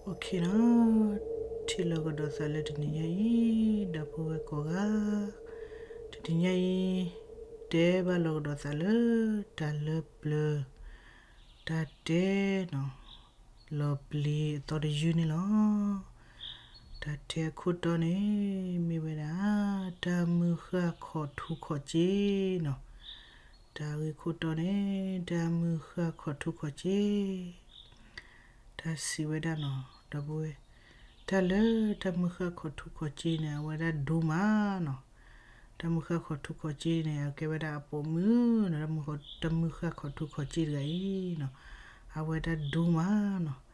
အိၣ်ခ့နီၤ, ထံၣ်လိာ်ကဒီးသးလၢတနံၤညါအံၤ, ဒီပုၢ်ဝဲၢ်ကိးဂၤ, တနံၤညါအံၤ, တဲဘၣ်လိာ်ကဒီးသးလၢ တၢ်လၢပျၢၤ, တၢ်တဲနီၤ, လီၤပျံၤအသီတယုၢ်န့ၣ်လီၤ. တၢ်တဲအခိၣ်တီန့ၣ် မ့ၢ်ဝဲဒၣ်, တၢ်မုၢ်ဃၢ်ခီၣ်ထူခီၣ်စ့နီၤ. တၢ်ဂ့ၢ်ခိၣ်တီန့ၣ်, တၢ်မုၢ်ဃၢ်ခီၣ်ထူခီၣ်စ့ တၢ်စံးဝဲဒၣ်နီၤ, ဒီပုၢ်ဝဲၢ်, တၢ်လၢတၢ်မုၢ်ဃၢ်ခီၣ်ထူခီၣ်စ့န့ၣ် အဝဲဒၣ်ဒိမးနီၤ. တၢ်မုၢ်ဃၢ်ခီၣ်ထူခီၣ်စ့န့ၣ် အကဲဝဲဒၣ်အပိာ်မုၣ်နီၤ, တၢ်မုၢ်ဃၢ်ခီၣ်ထူခီၣ်စ့တဂၤအံၤနီၤ, အဝဲဒၣ်ဒိမးနီၤ.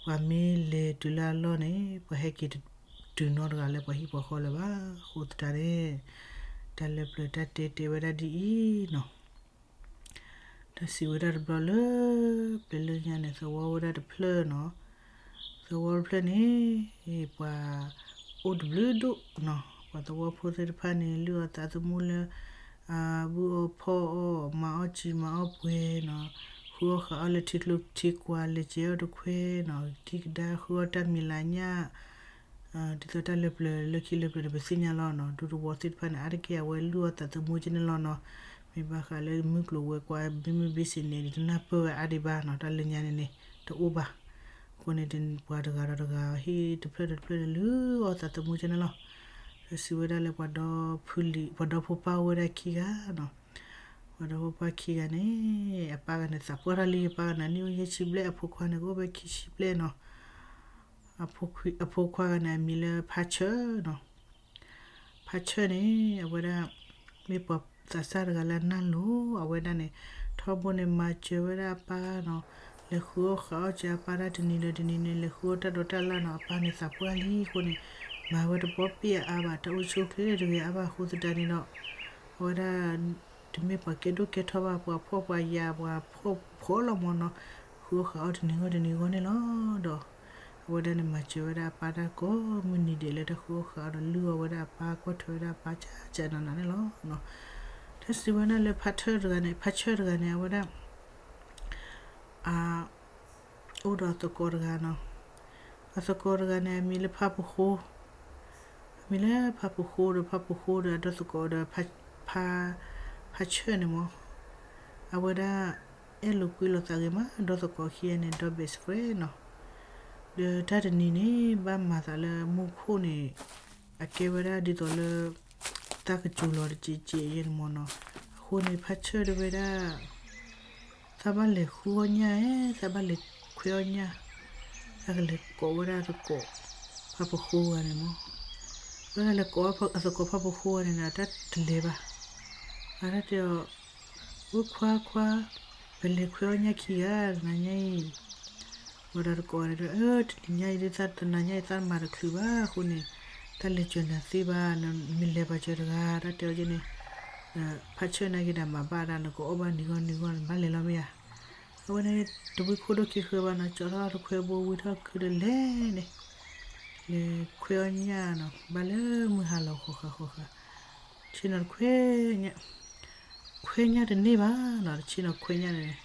ပှၤမ့ၢ်လဲၤတုၤလၢအလီၢ်န့ၣ် ပှၤဟဲက့ၤတတုၤနီတဂၤလၢပှၤဟံၣ်ပှၤဃီလၢၤဘၣ်. အဃိသတးန့ၣ်, တၢ်လၢပျၢၤတၢ်တဲတဲဝဲဒၣ်ဒ်အံၤနီၤ. တၢ်စံးဝဲဒၣ်တဘျီလၢ ပျဲလၢညါန့ၣ် သဝီဝဲဒၣ်တဖျၢၣ်နီၤ. သဝီတဖျၢၣ်န့ၣ် ပှၤအိၣ်တဘျုးဒိၣ်နီၤ. ပှၤသဝီဖိသ့ၣ်တဖၣ်န့ၣ် လုၢ်အီၣ်သးသမူလၢ ဘုၣ်အီၣ်ဖီၣ်အီၣ် မၤအီၣ်စံာ်မၤအီၣ်ပှဲၤနီၤ. ဃုအီၣ်ဃးအီၣ်လၢထံကျိထံကွာ် လဲၤစဲးအီၣ်တခွဲနီၤ. ထံကဒါဃုအီၣ်တၢ်မံၤလၤညၣ် ဒ်သိးတၢ်လၢပျၢၤလၢခံလၢပျၢၤန့ၣ် ပသ့ၣ်ညါလီၤနီၤ. ဒူသဝီသ့ၣ်တဖၣ်န့ၣ် အါတက့ၢ်အဝဲလုၢ်အီၣ်သးသမူကန့ၣ်လီၤနီၤ. မ့ၢ်ဘၣ်ဃးလၢမုၢ်ကျိၤဝဲၤကွာ် ဘံမုၢ်ဘံစ့းန့ၣ် တနၢ်ပၢၢ်ဝဲအါဒံးဘၣ်နီၤ. တၢ်လၢညါန့ၣ်န့ၣ် တအိၣ်ဘၣ်. အဃိန့ၣ် ပှၤတဂၤဒီးတဂၤ ဟံၣ်တဖျၢၣ်ဒီးတဖျၢၣ်န့ၣ် လုၢ်အီၣ်သးသမူကန့ၣ်လီၤ. ဒီးစံးဝဲဒၣ်လၢပှၤဒီဖုလံၤ ပှၤဒီဖိပၢ်အိၣ်ဝဲဒၣ်ခံဂၤနီၤ. ပှၤဒီဖိပၢ်ခံဂၤန့ၣ် အပၢ်ဂၤန့ၣ် သးပှၢ်တၢ်လံ အပၢ်ဂၤန့ၣ် နံၣ်အိၣ်ယဲၢ်ဆံဘျဲၣ် အဖိခွါန့ၣ် ကအိၣ်ဝဲခံဆံဘျဲၣ်နီၤ. အဖိခွါဂၤန့ၣ် အမံၤလၢဖါဆၢနီၤ. ဖါဆၢန့ၣ် အဝဲဒၣ် မ့ၢ်ပှၤသးစၢ်တဂၤလၢအနၢ်လိၤ အဝဲဒၣ်န့ၣ် ထီဘိန့ၣ် မၤစၢၤဝဲဒၣ်အပၢ်နီၤ. လဲၤဃုအီၣ်ဃးအီၣ်စ့ၢ်အပၢ်တၢ်တနံၤဒီးတနံၤန့ၣ် လဲၤဃုအီၣ်တၢ်ဒိးတၢ်လၣ်နီၤ. အပၢ်န့ၣ်သးပှၢ်လံအဃိန့ၣ် မၤဝဲတဘီဘ့ၣ်အါဘၣ် တၢ်အိၣ်ဆူၣ်အိၣ်ချ့တဂ့ၤအါဘၣ်အဃိသတးန့ၣ်ဒီး အဝဲဒၣ် တမ့ၢ်ပှၤကဲဒိၣ်ကဲထီဘၣ် ပှၤဖှီၣ်ပှၤယာ် ပှၤဖှီၣ်ဖိလီၤမၢ်နီၤ. ဃုအီၣ်ဃးအီၣ်တနံၤဂီၢ်တနံၤဂီၢ်န့ၣ်လီၤ. ဒီး အဝဲဒၣ်န့ၣ် မၤစၢၤဝဲဒၣ်အပၢ်တၢ်ကိးမုၢ်နံၤဒဲးလၢတၢ်ဃုအီၣ်ဃးအီၣ်ဒီး လုၢ်အီၣ်ဝဲဒၣ်အပၢ် ကွၢ်ထွဲဝဲဒၣ်အပၢ် ကၢ်ကၢ်နးနးန့ၣ်လီၤ. တၢ်စံးဝဲဒၣ်လၢဖါဆၢတဂၤန့ၣ် ဖါဆၢတဂၤန့ၣ် အဝဲဒၣ် အ အိၣ်ဒီးသကိးတဂၤနီၤ. အသကိးတဂၤန့ၣ် အမံၤလၢဖါပဃိ, အမံၤလၢဖါပဃိဒီး ဖါပဃိဒီးအဒီသကိးဒီး ဖါဆၢန့ၣ်မၢ်, အဝဲဒၣ် အဲၣ်လိာ်ကွံလိာ်သးဂ့ၤမး ဒီသကိးခံဂၤန့ၣ် ဒီ best friend နီၤ. ဒီးတၢ်တနံၤန့ၣ် ဘၣ်မၤသးလၢမူခိၣ်န့ၣ် အကဲဝဲဒၣ်ဒ်သိးလၢ တၢ်ကစူၤလီၤတစဲးစဲးယဲန့ၣ်မၢ်နီၤ. အဃိန့ၣ် ဖါဆၢတဲဝဲဒၣ် သးဘၣ်လဲၤဃုအီၣ်ညၣ်ဧါ, သးဘၣ်လဲၤခွဲးအီၣ်ညၣ်, သးကလဲၤကိးဝဲဒၣ်သကိး ဖါပဃိဂၤန့ၣ်မၢ်. ဝဲဒၣ်လဲၤကိးအသကိးဖါပဃိဂၤန့ၣ်ဒီး တၢ်တလဲၤဘၣ်. အတၢ်တဲအီၤ, ဝဲခွါခွါ, ပလဲၤခွဲးအီၣ်ညၣ်ခံဂၤ တနၤညါအံၤ. ဝဲဒၣ်သကိးန့ၣ်ဒီး တနၤညါအံၤဒ်သး တနၤညါအံၤသးမၤတချုးဘၣ်အဃိန့ၣ် တၢ်လဲၤစၢၤနၤသ့ဘၣ်, နမ့ၢ်လဲၤပှၤစၢၤတဂၤ တၢ်တဲအီၤက့န့ၣ် ဖါဆၢနာ်က့ၤဒၣ်မၤဘၣ်ဒၣ် နကအီၣ်ဘၣ်နံၤဂီၢ်နံၤဂီၢ် နဘၣ်လဲၤလီၤမ့ၢ်ဧါ. အဝဲန့ၣ် တဝံခိၣ်ဒိၣ်ခံဃၢဘၣ်နီၤ ကၠီထီၣ်တခွဲဘိဝံထီၣ်ခုဒီးလဲၤန့ၣ်, လဲၤခွဲးအီၣ်ညၣ်နီၤ ဘၣ်လၢမုၢ်ဟါလီၤဃီဃာ်ဃီဃာ်, ဆ့ၣ်နီၤတခွဲး ခွဲးညၣ်တန့ၢ်ဘၣ်နီၤ တဆ့ၣ်နီၤခွဲးညၣ်န့ၣ်,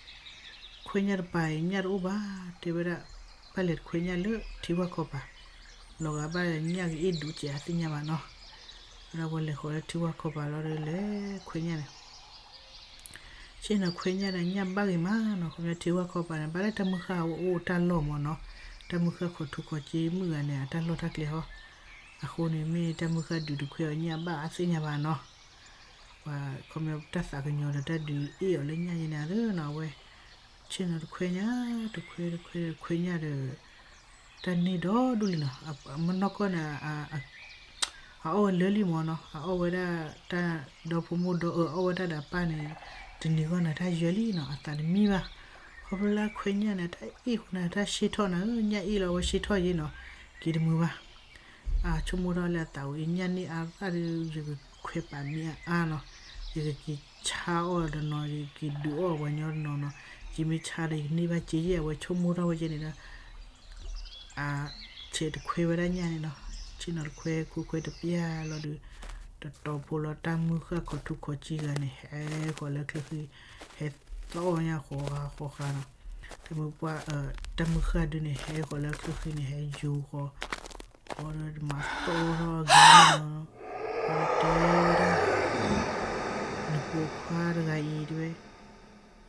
ခွဲးညၣ်တပၤအံၤ ညၣ်တအိၣ်ဘၣ် တဲဝဲဒၣ်, ဘၣ်လဲၤတခွဲးညၣ်လၢထံဝၢ်ခီပၤ, လီၤဂာ်ဘၣ်ညၣ်ကအ့ၣ်ဒူးစဲးအသ့ၣ်ညါဘၣ်နီၤ. ဝဲဒၣ်ပှၤလဲၤဃီၤလၢထံဝၢ်ခီပၤလီၤဒီးလဲၤခွဲးညၣ်န့ၣ် ဆ့ၣ်နီၤခွဲးညၣ်ဒီးညၣ်ဘၣ်ဂ့ၤမးနီၤ ခီဖျိထံဝၢ်ခီပၤန့ၣ် ဘၣ်လၢတၢ်မုၢ်ဃၢ်အအိၣ်တၢ်လီၢ်မၢ်နီၤ, တၢ်မုၢ်ဃၢ်ခီၣ်ထူခီၣ်စ့မုၣ်ဂၤန့ၣ် အတၢ်လီၢ်တၢ်ကျဲဟီ, အဃိန့ၣ်မ့ၢ်တၢ်မုၢ်ဃၢ်ဒုးတခွဲးအီၤညၣ်ဘၣ်အသ့ၣ်ညါဘၣ်နီၤ. ပှၤခီဖျိတၢ်သးကညီၤဒီးတၢ်ဒုးအ့ၣ်အီၤလၢညၣ်ယဲန့ၣ်အါလၢနီၤ အဝဲ ဆ့ၣ်နီၤတခွဲးညၣ် တခွဲးတခွဲးတခွဲးညၣ်ဒီး တၢ်န့ၢ်ဒီဒူၣ်လံနီၤ, မနီၢ်ကီၢ်န့ၣ် အအီၣ်ဝဲလၢာ်လံမၢ်နီၤ, အအီၣ်ဝဲဒၣ်တၢ်ဒီဖိမိၢ်ဒီအီၣ်ဝဲဒၣ်ဒီးအပၢ်န့ၣ် တနံၤဂီၢ်နၤတၢ်ယၢလံနီၤ အသးတမံဘၣ်. ခီဖျိလၢခွဲးညၣ်န့ၣ် တၢ်အ့ၣ်ဃိန့ၣ် တၢ်ဆ့ထီၣ်နၤဧၢ ညၣ်အ့ၣ်လီၤဝဲဆ့ထီၣ်ယဲနီၤ, က့ၤတမုာ်ဘၣ်. အဆိကမိၣ်ထီၣ်လၢအသးဝဲ ညၣ်န့ၢ်အါသၣ်ဒီး ယကခွဲးပာ်မံအါအါနီၤ, ယကက့ၤဆါအီၣ်တနီၤ ယကက့ၤဒုးအီၣ်ပှၤညီတနီၤနီၤ, ယမ့ၢ်ဆါဒီးယကန့ၢ်ဘၣ်စ့ယဲ အဝဲဆိကမိၣ်ထီၣ်ဝဲယဲန့ၣ်ဒီး အဆဲးတခွဲးဝဲဒၣ်ညၣ်န့ၣ်နီၤ, ဆ့ၣ်နီၤတခွဲးခွဲးခွဲးတပျၢ်လီၤဒီး တတီၤဖိလီၤတၢ်မုၢ်ဃၢ်ခီၣ်ထူခီၣ်စ့ဂၤန့ၣ် ဟဲဃီၤလၢချၢဃံ ဟဲသီၣ်ညၣ်ဃီၤဃာ်ဃီၤဃာ်နီၤ. တမုၢ်ပှၢ်, တၢ်မုၢ်ဃၢ်ဒုန့ၣ် ဟဲဃီၤလၢချၢဃံန့ၣ် ဟဲယိၤဃီၤ, ဃီၤဒီးမၤသီထီၣ်ဂ့ၤနီၤ, တဲဝဲဒၣ်, နဖိခွါတဂၤအံၤတဲဝဲ,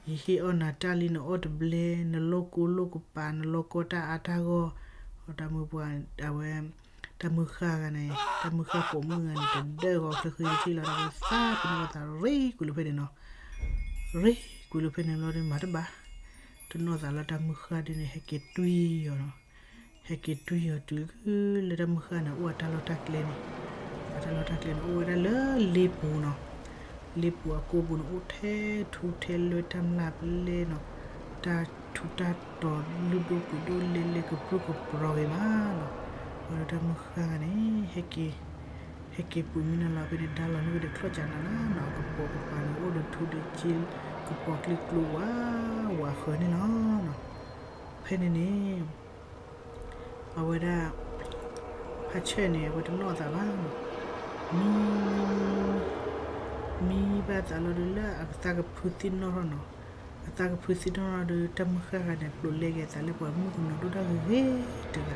ယဟ့ၣ်အီၣ်နၤတၢ်လံနအီၣ်တဘျဲ, နလိၣ်ကိလိၣ်ကပၤ, နလိၣ်ကီတၢ်အါတၢ်ဂီၢ်, အတၢ်မုၢ်ပှၢ်, အဝဲ, တၢ်မုၢ်ဃၢ်ဂၤန့ၣ်, တၢ်မုၢ်ဃၢ်ပိာ်မုၣ်ဂၤန့ၣ် တဒၢဃီၤချၢဃံတထံၣ်လီၤဒီး သးပ့ၤနီၣ်သးရ့ကွံာ်လၢဖဲန့ၣ်နီၤ, ရ့ကွံာ်လၢဖဲန့ၣ်ဘျီဒီး မၤတဘၣ်, တနီၣ်သးလၢတၢ်မုၢ်ဃၢ်ဒုန့ၣ် ဟဲက့ၤတွံၢ်အီၤနီၤ, ဟဲက့ၤတွံၢ်အီၤတုၤလၢတၢ်မုၢ်ဃၢ်န့ၣ် အိၣ်အတၢ်လီၢ်တၢ်ကျဲန့ၣ်, အတၢ်လီၢ်တၢ်ကျဲန့ၣ် အိၣ်ဝဲဒၣ်လၢလ့ပူၤနီၤ, လ့ပူၤအကိပူၤန့ၣ် အိၣ်ထဲထူထဲလွဲတၢ်မျၢ်ပလဲနီၤ, တၢ်ထူးတၢ်တီၤလုၢ်ဒိၣ်ပှ့ၤဒိၣ်လဲလဲကပြုၢ်ကပြီၤဂ့ၤမးနီၤ, ဝဲဒီးတၢ်မုၢ်ဃၢ်ဂၤန့ၣ် ဟဲက့ၤ, ဟဲက့ၤပှ့ၤမံနီၤလီၤဖဲန့ၣ် ဒါလီၤန့ၢ်ဝဲဒီးချီၣ်ကၠးနၤနၤနီၤ, အကပိာ်ကပၤန့ၣ် အိၣ်ဒီးထူဒီးစ့, ကပိာ်ကျံကျိဝးဝးဃၢၤန့ၣ်လီၤနီၤ, ဖဲန့ၣ်န့ၣ် အဝဲဒၣ်, ဖါဆၢၣ်န့ၣ် အဝဲတနီၣ်သးဘၣ်နီၤ, မံ, မံဘၣ်သးလီၤဒီးလၢအသးကဖုသံနီၣ်ထီၣ်နီၤ, အသးကဖုသံနီၣ်ထီၣ်ဒီး တၢ်မုၢ်ဃၢ်ဂၤန့ၣ် ပျိးလဲက့ၤအသးလၢပှၤမုၣ်ကနီၤဒိၣ်တၢ်ဂ့ၤဂ့ၤတဂ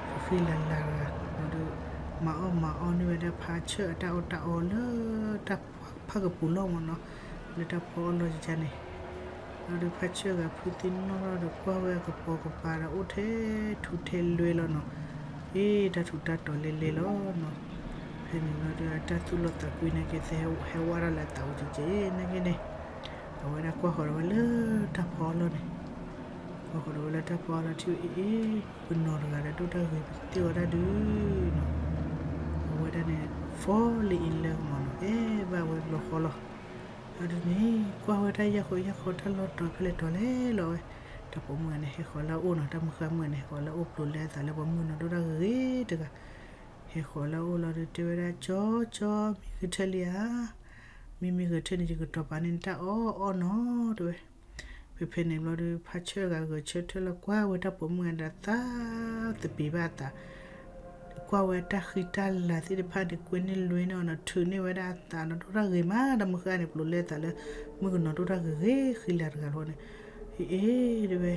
ၤ, ဃံလၤလၤတဂၤ, ဒီး, မၤအီၣ်မၤအီန့ၢ်ဝဲဒၣ်ဖါဆၢၣ်အတၢ်အီၣ်တၢ်အီလၢတၢ်ဖးကပူၤလီၢ်မးနီၤ, လၢတၢ်ဖီအီၣ်လီၢ်ကကါန့ၣ် ဒီးဖါဆၢၣ်ဂၤဖုသံနီၣ်ထီၣ်ဒီးကွၢ်ဝဲအကပိာ်ကပၤဒီးအိၣ်ထဲထူထဲလွဲလီၤနီၤ, အ့ တၢ်ထူးတၢ်တီၤလဲလဲလီၤနီၤ, ဖဲန့ၣ်ဘျီဒီးအတၢ်သူၣ်လီၤသးကွံန့ၣ်က့ၤ သဟဲဝါထီၣ်လၢအသးအိၣ်ကကဲနာ်က့န့ၣ်, အဝဲဒၣ်ကွၢ်ဃီၤဒီးဝဲလၢတၢ်ဖီအီၣ်လီၢ်န့ၣ်, ကွၢ်ဃီၤဒီးဝဲလၢတၢ်ဖီအီၣ်လီၢ်ထံၣ်ဝဲအ့ အ့ ပနီၢ်တဂၤဒီးဒိၣ်တၢ်ဂ့ၤပသ့ၣ်ဝဲဒၣ်ဒုးနီၤ, အဝဲဒၣ်န့ၣ် fall in love မးနီၤ အဲၣ်ဘၣ်ဝဲဘျီဃီလီၤ. အဒ်န့ၣ် ကွၢ်ဝဲတၢ်ယၢ်ဃီယၢ်ဃီတၢ်လီၢ်တီၤဖဲလဲၣ်တီၤလဲၣ်လီၤဝဲ, တၢ်ပိာ်မုၣ်ဂၤန့ၣ် ဟဲဃီၤလၢအအိၣ်နီၤ, တၢ်မုၢ်ဃၢ်မုၣ်ဂၤန့ၣ် ဟဲဃီၤလၢအအိၣ်ပျိးလဲအသးလၢပှၤမုၣ်ကနီၤဒိၣ်တၢ်ဂ့ၤဂ့ၤတဂၤ, ဟဲဃီၤလၢအအိၣ်လီၤဒီးတဲဝဲဒၣ် ကၠီကၠီ မံကထၢၣ်လံဧါ, မ့မ့ၢ်ဂဲၤထၢၣ်န့ၣ် ယကတီၤပာ်န့ၢ်နတၢ်အီၣ်အီၣ်နီၤ တဲဝဲ. ဖဲဖဲန့ၣ်ဘျီဒီး ဖါဆၢၣ်ဂၤဂဲၤဆၢထၢၣ်လီၤကွၢ်ဝဲတၢ်ပိာ်မုၣ်ဂၤဒီးသးသပ့ၤဘၣ်အသး, ကွၢ်ဝဲတၢ်ဃံတၢ်လၤသ့ၣ်တဖၣ်န့ၣ် ကွဲန့ၢ်လွဲန့ၢ်အီၤနီၤ, ထုးန့ၢ်ဝဲဒၣ်အသးနီၤ, ဒိၣ်တၢ်ဂ့ၤမး တၢ်မုၢ်ဃၢ်န့ၣ် ပျိးလဲအသးလၢ မုၣ်ကနီၤဒိၣ်တၢ်ဂ့ၤဂ့ၤဃံလၤတဂၤလီၤန့ၣ်, အ့ တဲဝ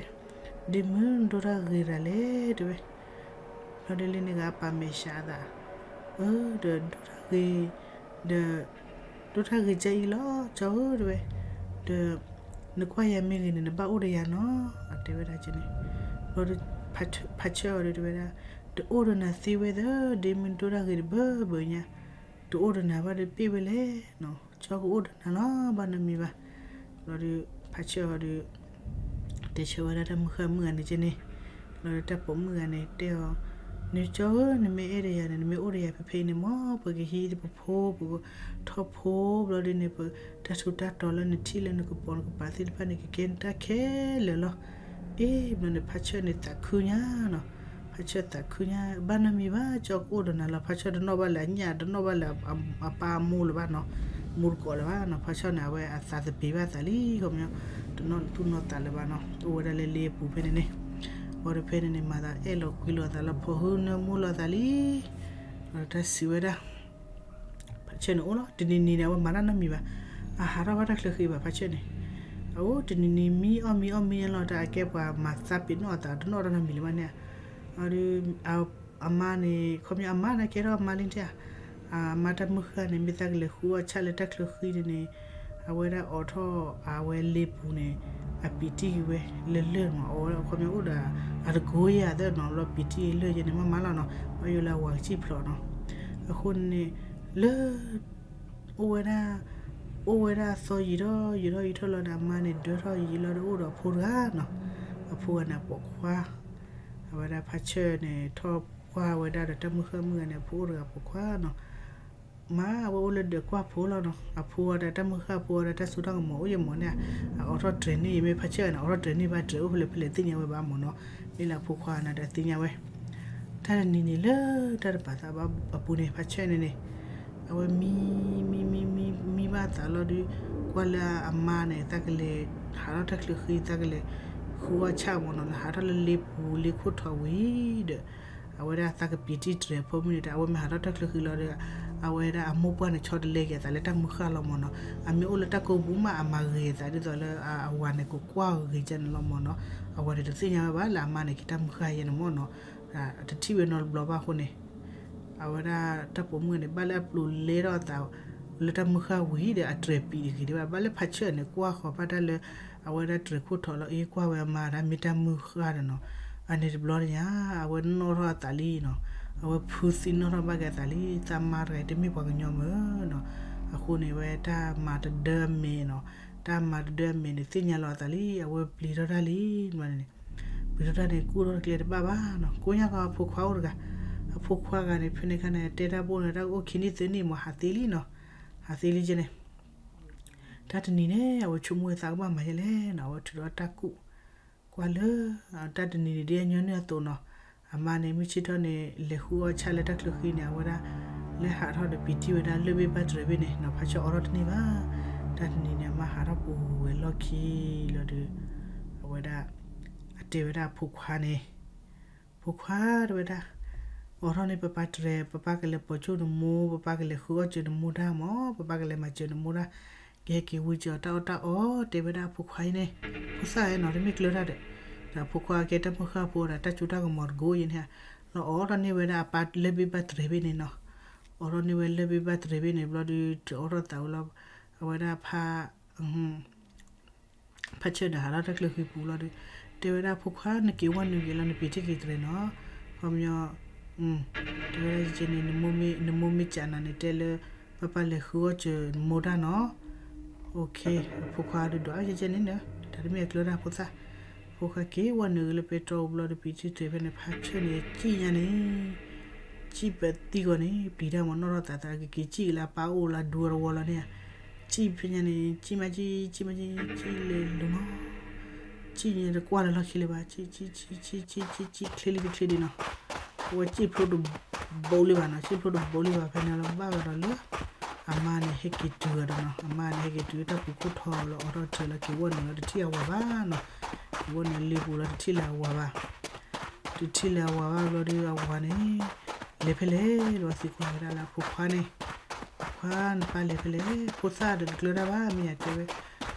ဲ, ဒ့မုၣ်ဒိၣ်တၢ်ဂ့ၤတဂၤလဲၣ် တဲဝဲ. ဘျီဒီးလၢန့ၣ်ဂၤပာ်မဲာ်ဆှးအသး, အၢ ဒီးဒိၣ်တၢ်ဂ့ၤ, ဒီး ဒိၣ်တၢ်ဂ့ၤကအံၤလီၤ ကၠီဧၢ တဲဝဲ, ဒီး နကွၢ်ယၤမ့ၢ်ဂ့ၤန့ၣ် နဘၣ်အိၣ်ဒီးယၤနီၤ အတဲဝဲဒၣ်ကန့ၣ်, ဘျီဒီး ဖါဆၢၣ်အီၤဒီးတဲဝဲဒၣ်, တအိၣ်ဒီးနၤသ့ဝဲသၢ, ဒ့မုၣ်ဒိၣ်တၢ်ဂ့ၤတဘၢဘၢညါ, တအိၣ်ဒီးနၤဘၣ်ဒီးပ့ၢ်ဝဲလဲၣ်နီၤ, ကၠီကအိၣ်ဒီးနၤလီၤ ဘၣ်နီတမံၤဘၣ်. ဘျီဒီး ဖါဆၢၣ်အီၤဒီး တဲဆၢဝဲဒၣ်တၢ်မုၢ်ဃၢ်မုၣ်ဂၤန့ၣ်ကန့ၣ်, ဘျီဒီးတၢ်ပိာ်မုၣ်ဂၤန့ၣ်တဲအီၤ, နကၠီဧၢ နမ့ၢ်အဲၣ်ဒီးယၤန့ၣ် နမ့ၢ်အိၣ်ဒီးယၤဖဲဖဲအံၤန့ၣ်မ့ၢ် ပကဟံးပဖိ ပကထီၣ်ဖိ ဘျီဒီးန့ၣ် ပတၢ်ထူးတၢ်တီၤလၢနထံၣ်လၢနကပိာ်နကပၤသ့ၣ်တဖၣ်န့ၣ် ကကဲနတၢ်ခဲလၢာ်လီၤ. အ့ ဘျီန့ၣ် ဖါဆၢၣ်န့ၣ်သးခုညါနီၤ, ဖါဆၢၣ်သးခုညါ ဘၣ်နီတမံၤဘၣ် ကၠီကအိၣ်ဒီးနၤလီၤ. ဖါဆၢၣ်တနီၣ်ဘၣ်လၢအညၣ် တနီၣ်ဘၣ်လၢအပၢ်အမိၢ်လၢၤဘၣ်နီၤ, မိၢ်တကိးလၢၤဘၣ်နီၤ. ဖါဆၢၣ်န့ၣ် အဝဲအသးသပ့ၤဘၣ်သးလံ ခီပညီ, တနီၣ်သူၣ်နီၣ်သးလၢၤဘၣ်နီၤ, အိၣ်ဝဲဒၣ်လၢလ့ပူၤဖဲန့ၣ်န့ၣ်, ဘၣ်ဒီးဖဲန့ၣ်န့ၣ် မၤသးအဲၣ်လီၤကွံလိာ်အသးလၢဖီဟုနၢမူလိာ်အသးလံ. ဒီးတၢ်စံးဝဲဒၣ် ဖါဆၢၣ်န့ၣ်အိၣ်လီၤ တနံၤနံၤန့ၣ် အဝဲမၤတၢ်နီတမံၤဘၣ်, အဟးထီၣ်ဘၣ်တၢ်ချၢဃံဘၣ် ဖါဆၢၣ်န့ၣ်, အအိၣ်တနံၤနံၤမံအီၣ်မံအီၣ်မံညါလီၤ တၢ်အကဲပှၤမၤသးပ့ၤနီၣ်အသး တနီၣ်တၢ်နီတမံၤလၢၤဘၣ်န့ၣ်, ဒီး အမါန့ၣ် ခီပညီအမါန့ၣ်ကဲထီၣ်အမါလံတဲဧါ, အမါတၢ်မုၢ်ဃၢ်န့ၣ် မ့ၢ်သးကလဲၤဃုအီၣ်ဆၣ်လၢတၢ်ချၢဃံန့ၣ်န့ၣ်, အဝဲဒၣ်အိးထီၣ်အဝဲလ့ပူၤန့ၣ် အပံၤတံၢ်က့ၤဝဲလၢလၢၢ်မး အဝဲဒၣ်ခီပညီအိၣ်ဒီး အတကိးယၤသၢနီၤ လီၤပံၤတံၢ်က့ၤလၢၢ်ယဲန့ၣ် မ့ၢ်မၤလီၤနီၤ ဘၣ်ယိၣ်လၢအဝၤကစံၣ်ဖျိးနီၤ, အဃိန့ၣ် လၢ အိၣ်ဝဲဒၣ်, အိၣ်ဝဲဒၣ်အသီယံာ်ထီၣ်ယံာ်ထီၣ်ယံာ်ထီၣ်လီၤဒီး အမါန့ၣ်ဒၢထီၣ်ယံာ်လီၤဒီးအိၣ်ဒီးအဖိတဂၤနီၤ, အဖိဂၤန့ၣ်အပိာ်ခွါ, အဝဲဒၣ်ဖါဆၢၣ်န့ၣ် ထီၣ်ကွၢ်ဝဲဒၣ်ဒီးတၢ်မုၢ်ဃၢ်မုၢ်ဂၤန့ၣ် အဖိအိၣ်တဂၤပိာ်ခွါနီၤ, မ့ၢ်အဝဲအိၣ်လၢဒၢးကွၢ်ဖိလီၤနီၤ, အဖိအီၤဒီးတၢ်မုၢ်ဃၢ်ဖိအီၤဒီးတၢ်စိတၢ်ကမီၤအိၣ်ယဲမးန့ၣ်, အအိးထီၣ်တြဲၤန့ၢ်ယမ့ၢ်ဖါဆၢၣ်န့ၣ် အအိးထီၣ်တြဲၤန့ၢ်ဘၣ်တြဲၤအိၣ်ဖဲလဲၣ်ဖဲလဲၣ်သ့ၣ်ညါဝဲဘၣ်မးနီၤ, မ့ၢ်လၢအဖိခွါန့ၣ်ဒီးသ့ၣ်ညါဝဲ တၢ်တနံၤန့ၣ်လၢတၢ်တပာ်သးဘၣ်အပူၤန့ၣ် ဖါဆၢၣ်န့ၣ်န့ၣ်, အဝဲမံ, မံ, မံ, မံ, မံဘၣ်သးလီၤဒီး, ကွၢ်လၢအမါန့ၣ် သးကလဲၤ, ဟးထီၣ်တၢ်ချၢဃံ သးကလဲၤ, ဃုအီၣ်ဆၣ်မးနီၤ ဟးထီၣ်လၢလ့ပူၤလ့ခိၣ်ထီးဝံၤဒီး, အဝဲဒၣ်သးကပံၤတံၢ်တြဲၤဖိမုၣ်န့ၣ် အဝဲမ့ၢ်ဟးထီၣ်တၢ်ချၢဃံလီၤဒီး, အဝဲဒၣ်အမိၢ်ပှၢ်န့ၣ် ဆီတလဲက့ၤအသးလၢတၢ်မုၢ်ဃၢ်လီၤမၢ်နီၤ. အမ့ၢ်အိၣ်လၢတၢ်ကိးပူၤမး အမၤဂ့ၤအသးဒ်သိးလၢအဝၤန့ၣ် ကကွၢ်ဂ့ၤကန့ၣ်လီၤမၢ်နီၤ. အဝၤန့ၣ်တသ့ၣ်ညါဝဲဘၣ်လၢအမါန့ၣ်က့ၤတၢ်မုၢ်ဃၢ်ယဲန့ၣ်မၢ်နီၤ. တထံၣ်ဝဲနီတဘျီဘၣ်အဃိန့ၣ် အဝဲဒၣ်တၢ်ပိာ်မုၣ်န့ၣ် ဘၣ်လၢအပျိးလဲထီၣ်အသး လၢတၢ်မုၢ်ဃၢ်ဝံၤဒီး အတြဲၤပံာ်တဂ့ၤဒံးဘၣ်. ဘၣ်လၢဖးဆၢၣ်န့ၣ် ကွၢ်ဃီၤဘၣ်တၢ်လၢ အဝဲဒၣ်တြဲၤခိၣ်ထီးလီၤ အ့ ကွၢ်ဝဲအမါဒၣ်မ့ၢ်တၢ်မုၢ်ဃၢ်ဒီးနီၤ. အန့ၣ်တဘျီညါ အဝဲနီၣ်ထီၣ်အသးလံနီၤ. အဝဲဖုသံနီၣ်ထီၣ်ဘၣ်က့ၤအသးလံ သးမါတဂၤအံၤတမ့ၢ်ပှၤကညီမၢ်နီၤ. အဃိန့ၣ် အဝဲတၢ်မၤတဒၢအမဲာ်နီၤ. တၢ်မၤတဒၢအမဲာ်န့ၣ် သ့ၣ်ညါလီၤအသးလံ အဝဲပျံၤထီၣ်တၢ်လံန့ၣ် ပျံၤထီၣ်တၢ်န့ၣ်ကူၣ်ထီၣ်တကျဲတဘၣ်ဘၣ်နီၤ. ကိးညါဃီအဖိခွါအိၣ်တဂၤ, အဖိခွါဂၤန့ၣ် ဖဲန့ၣ်ခါန့ၣ် တဲတၢ်ဘိၣ်န့ၣ် တၢ်အိၣ်ခံနံၣ်သၢနံၣ်မၢ် ဟးသ့လံနီၤ. ဟးသ့လံကန့ၣ် တၢ်တနံၤန့ၣ် အဝဲဆိကမိၣ်ဝဲသးကဘၣ်မၤယဲလဲၣ်နီၤ. အဝဲထုးထီၣ်တၢ်ကူၣ် ကွၢ်လၢ တၢ်တနံၤန့ၣ်ဒ်အညီနုၢ်အသိးနီၤ. အမါန့ၣ် မုၢ်ဆ့ၣ်ထီၣ်န့ၣ် လဲၤဃုအီၣ်ဆၣ်လၢတၢ်ချၢဃံန့ၣ် အဝဲဒၣ် လဲၤဟးထီၣ်ဒီးပံာ်တံၢ်ဝဲဒၣ်လၢၢ်ဘ့ၣ်ဘၣ်တြဲၤဘ့ၣ်န့ၣ်နီၤ. ဖးဆၢအီထီၣ်တန့ၢ်ဘၣ်. တၢ်တနံၤန့ၣ် အမါဟးထီၣ်ပူၤဝဲလီၢ်ခံလီၤဒီး အဝဲဒၣ် အတဲဝဲဒၣ်အဖိခွါန့ၣ် ဖိခွါတဲဝဲဒၣ် အိးထီၣ်န့ၢ်ပပၢ်တြဲၤ, ပပၢ်ကလဲၤပိာ်ကၠိၣ်နမိၢ်, ပပၢ်ကလဲၤဃုအီၣ်စၢၤနမိၢ်တၢ်မၢ်, ပပၢ်ကလဲၤမၤစၢၤနမိၢ်တၢ်, ကဟဲက့ၤဝံစၢၤအီၤတၢ်အီၣ်တၢ်အီ တဲဝဲဒၣ်အဖိခွါအံၤန့ၣ်. ဖိသၣ်နီၤ တမ့ၢ်ကျၢၤတၢ်ဒီး ဒီးဖိခွါကဲတၢ်မုၢ်ဃၢ်ဖိဒီး တၢ်စိတၢ်ကမီၤတကိးယဲန့ၣ် လီၤအိးထီၣ်န့ၢ်ဝဲဒၣ်အပၢ်လၢၢ်ဘ့ၣ်ဘၣ်တြဲၤဘ့ၣ်န့ၣ်နီၤ. အိးထီၣ်န့ၢ်ဝဲလၢၢ်ဘ့ၣ်ဘၣ်တြဲၤဘ့ၣ်န့ၣ်ဘျီဒီး တအိးထီၣ်သးဝဲလီၤ. အဝဲဒၣ်ဖး ဖးဆၢန့ၣ်ဟးထီၣ်တၢ်ကျၢၤဃံပူၤလီၤဒီး တဲဝဲဒၣ်ဖိခွါ နက့ၤဝဲနုာ်ဂ့ၤလီၤ နပံာ်တံၢ်က့ၤတြဲၤနီၤ. ခီပညီ တဲဝဲဒၣ်ယကဲန့ၣ် နမိၢ်မ့ၢ်ကးနၤန့ၣ် တဲလၢ ပၢ်ပၢ်လဲၤဃုအီၣ်စၢၤနမိၢ်တၢ်နီၤ. အဖိခွါဒီးဒွးယကဲန့ၣ် တၢ်တမ့ၢ်အကျၢၤတၢ်ဖိသၣ်. ဖိခွါက့ၤဝဲနုာ်ဂ့ၤလၢပဲတြီပူၤလီၤဒီး ပံာ်တံၢ်တြဲၤဖဲန့ၣ် ဖးဆၢန့ၣ် ကံၣ်ညါန့ၣ် ကံၣ်ပသံဂီၤန့ၣ် ပျံၤတၢ်မၢ်နီၣ်ထီၣ်သးသး ကက့ၤကံၣ်က့ၤလၢအပၢ်အိၣ်လၢအဒူအဝီလီၤန့ၣ်ဧါ. ကံၣ်ဖဲညါန့ၣ် ကံၣ်မးကံၣ် ကံၣ်မးကံၣ် ကံၣ်လဲၤလူၤနီၤ. ကံၣ်ညါတကွၢ်လၢလီၢ်ခံလၢၤဘၣ် ကံၣ် ကံၣ် ကံၣ် ကံၣ် ကံၣ် ကံၣ်ချ့လံတချ့ဒံးနီၤ. အဝဲကံၣ်ဖျိတဘိလံဘၣ်နီၤ ကံၣ်ဖျိတဘိလံဘၣ် ဖဲန့ၣ်လီၤဘၣ်ကဒီးလၢ အမါန့ၣ်ဟဲက့ၤတုၤအီၤဒီးနီၤ အမါန့ၣ်ဟဲက့ၤတုၤလၢတၢ်ပူၤခိၣ်ထီလီၤ အိးထီၣ်တြဲၤလီၤ က့ၤဝဲနုာ်လီၤ တထံၣ်အဝၤဘၣ်နီၤ. က့ၤဝဲနုာ်လ့ပူၤလီၤ တထံၣ်လၢအဝၤဘၣ် တထံၣ်လၢအဝၤဘၣ်ဘျီဒီးအဝၤန့ၣ် လဲၤဖဲလဲၣ်လီၤ သံကွၢ်ဝဲဒၣ်လၢအဖိခွါန့ၣ် ဖိခွါနပၢ်လဲၤဖဲလဲၣ် ဖိသၣ်ဒီးတကျၢၤတၢ်ဘၣ် မ့ၢ်ယတဲဝဲ